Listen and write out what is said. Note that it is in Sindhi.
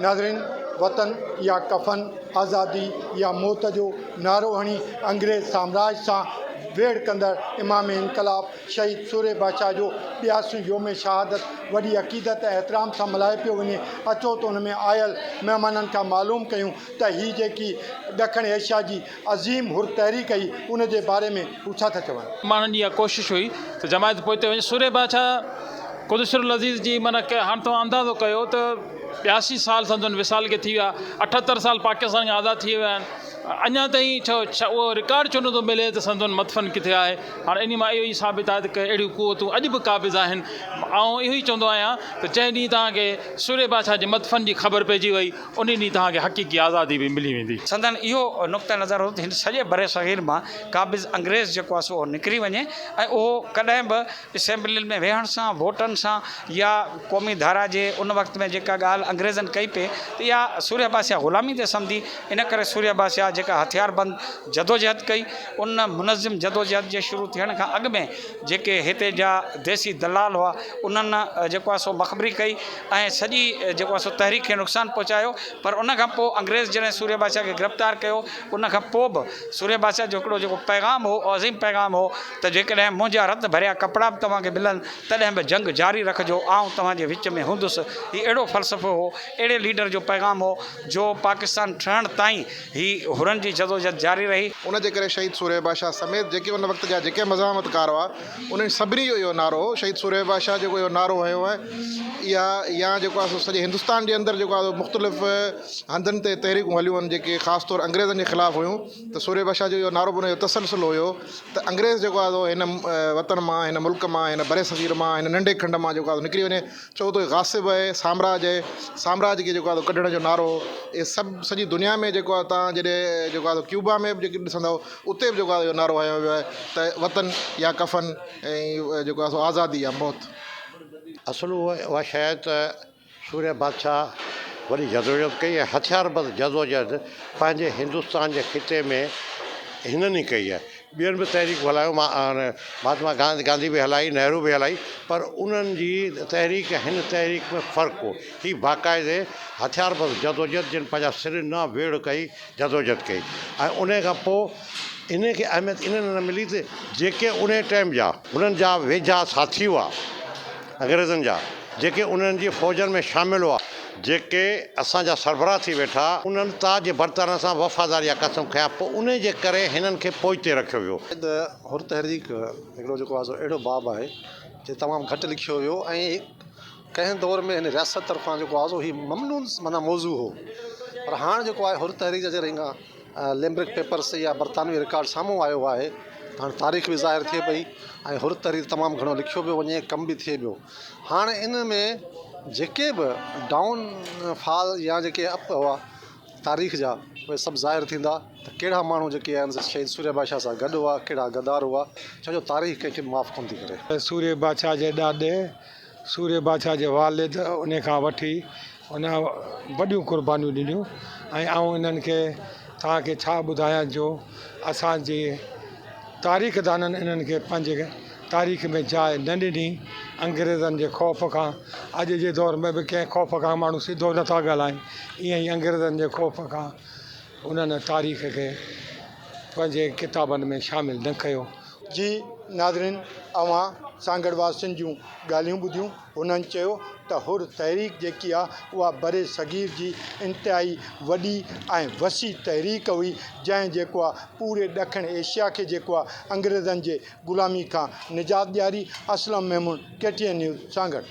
ناظرين وطن يا ڪفن، آزادي يا موت جو نعرو هڻي انگريز سامراج سان ويڙهه ڪندڙ امام انقلاب شهيد سورهيه بادشاهه جو ٻياسيون يوم شهادت وڏي عقيدت ۽ احترام سان ملهايو پيو وڃي. اچو ته ان ۾ آيل مهمانن کان معلوم ڪيون ته هي جيڪي ڏکڻ ايشيا جي عظيم حر تحريڪ هئي ان جي باري ۾ هو ڇا ٿا چون. ماڻهن جي اها ڪوشش هئي ته جماعت پوئتي وڃي. سورهيه بادشاهه قدس العزيز جي معنيٰ هاڻ توهان اندازو ڪيو ته 82 سال سندن وصال کي ٿي ويا، 78 سال پاڪستان کي آزاد ٿي ويا آهن، اڃا تائين ڇو اهو رڪارڊ ڇو نٿو ملي ته سندن مدفن ڪٿي آهي. هاڻ انهي مان اهو ئي ثابت آهي ته اهڙيون قوتون اڄ به قابض آهن. آئون اهو ئي چوندو آهيان ته جنهن ڏينهن توهان کي سورهيه بادشاهه جي مدفن جي خبر پئجي وئي، انهي ڏينهن توهان کي حقيقي آزادي به ملي ويندي. سندن اهو نقطه نظر هو ته هن سڄي برصغير مان قابض انگريز جيڪو آهي سو اهو نڪري وڃي ۽ اهو ڪڏهن به اسيمبلين ۾ ويهڻ سان، ووٽن سان يا قومي ڌارا جي ان وقت ۾ جيڪا ڳالهه انگريزن ڪئي پئي ته اها سورهيه بادشاهه غلامي تي سمجهي، ان ڪري سورهيه بادشاهه جيڪا هٿياربند جدوجهد ڪئي، ان منظم جدوجهد جي شروع ٿيڻ کان اڳ ۾ جيڪي هتي جا ديسي دلال هئا انهن جيڪو آهي سو مخبري ڪئي ۽ سڄي جيڪو آهي سو تحريڪ کي نقصان پهچايو پر ان کان پوء انگريز جڏهن سورهيه بادشاهه کي گرفتار ڪيو ان کان پوء به سورهيه بادشاهه جو هڪڙو جيڪو پيغام هو عظيم پيغام هو ته جيڪڏهن منهنجا رت ڀريا ڪپڙا به توهان کي ملن تڏهن به جنگ جاري رکجو آئون توهان جي وچ ۾ هوندس هي اهڙو فلسفو هو اهڙي ليڊر جو پيغام هو جو پاڪستان ٺهڻ تائين هي حرن جي جدوجھد جاري رهي. ان جي ڪري شهيد سورهيه بادشاهه سميت جيڪي ان وقت جا جيڪي مزاحمتڪار هئا انهن سڀني جو اهو نعرو هو. شهيد سورهيه بادشاهه جيڪو اهو نعرو هنيو آهي اها يا جيڪو آهي سو سڄي هندستان جي اندر جيڪو آهي سو مختلف هنڌن تي تحريڪون هليون آهن جيڪي خاص طور انگريزن جي خلاف هيون ته سورهيه بادشاهه جو اهو نعرو به ان جو تسلسل هيو ته انگريز جيڪو آهي سو هن وطن مان هن ملڪ مان هن برصغير مان هن ننڍي کنڊ مان جيڪو آهي سو نڪري وڃي. ڇو ته غاصب آهي سامراج آهي سامراج کي جيڪو آهي ڪڍڻ جو نعرو هو اهي سڀ سڄي دنيا ۾ جيڪو آهي تان جڏهن جيڪو آهي ڪيوبا ۾ به جيڪي ڏسندؤ اتي به جيڪو آهي اهو نعرو هنيو ويو آهي ته وطن يا ڪفن ۽ جيڪو آهي سو آزادي يا موت. اصل اها شيء آهي ته سورهيه بادشاهه وڏي جدوجهد ڪئي ۽ هٿياربند جدوجهد پنهنجي هندستان جي خطي ۾ هنن ئي ڪئي آهي. ٻين به تحريڪون هلايون، مهاتما گانڌي به هلائي، نهرو به هلائي، پر انهن جي تحريڪ ۽ هن تحريڪ ۾ فرق هو. هي باقاعدي هٿياربند جدوجهد جن پنهنجا سر ڏنا، ويڙهه ڪئي، جدوجهد ڪئي ۽ انهي کان پوء انهي کي اهميت انهي نه ملي ته جيڪي انهي ٽائيم جا هنن جا ويجها ساٿي هئا انگريزن جا، جيڪي انهن جي فوجن ۾ شامل هئا، جيڪي اسان جا سربراهه ٿي ويٺا، انهن تاج برطانيه سان وفاداري جا قسم کنيا، پوء انهي جي ڪري هنن کي پوئتي رکيو ويو. شايد حر تحريڪ هڪڙو جيڪو آهي سو اهڙو باب آهي جي تمام گهٽ لکيو ويو ۽ ڪنهن دور ۾ هن رياست طرفان جيڪو آهي سو هي ممنوع معنيٰ موضوع هو پر هاڻ جيڪو آهي حر تحريڪ جا جڏهن کان ليمبرڪ پيپرس يا برطانوي رڪارڊ سامهون آيو آهي ته هاڻ تاريخ به ظاهر ٿئي پئي ۽ حر تحريڪ تمام گهڻو لکيو پيو وڃي ڪم به ٿئي پيو هاڻ ان ۾ جيڪي به ڊائون فال يا جيڪي اپ هئا تاريخ جا اهي سڀ ظاهر ٿيندا ته ڪهڙا ماڻهو جيڪي آهن سي شهيد سورهيه بادشاهه سان گڏ هئا ڪهڙا غدار هئا ڇو جو تاريخ ڪنهن کي به معاف ڪونه ٿي ڪري. سورهيه بادشاهه جي ڏاڏي سورهيه بادشاهه جي والد ان کان وٺي ان وڏيون قربانيون ڏنيون ۽ آئون انهن کي توهان کي ڇا ٻڌايان جو اسان جي تاريخ دانن انهن کي پنهنجي تاريخ ۾ جاء نه ڏني انگريزن جي خوف کان اڄ جي دور ۾ به ڪنهن خوف کان ماڻهو سڌو نٿا ڳالهائين ائين ئي انگريزن جي خوف کان انهن تاريخ کي پنهنجي ڪتابن ۾ شامل نه ڪيو. جي ناظرين اوهان سانگهڙ واسين جون ڳالهيون ٻڌيون هنن چيو ته حر تحريڪ جيڪي آ اها برصغير جي انتهائي وڏي ۽ وسيع تحريڪ هئي جنهن جيڪو آ پوري ڏکڻ ايشيا کي جيڪو آ انگريزن جي غلامي کان نجات ڏياري Aslam Memon K T N news Sanghar.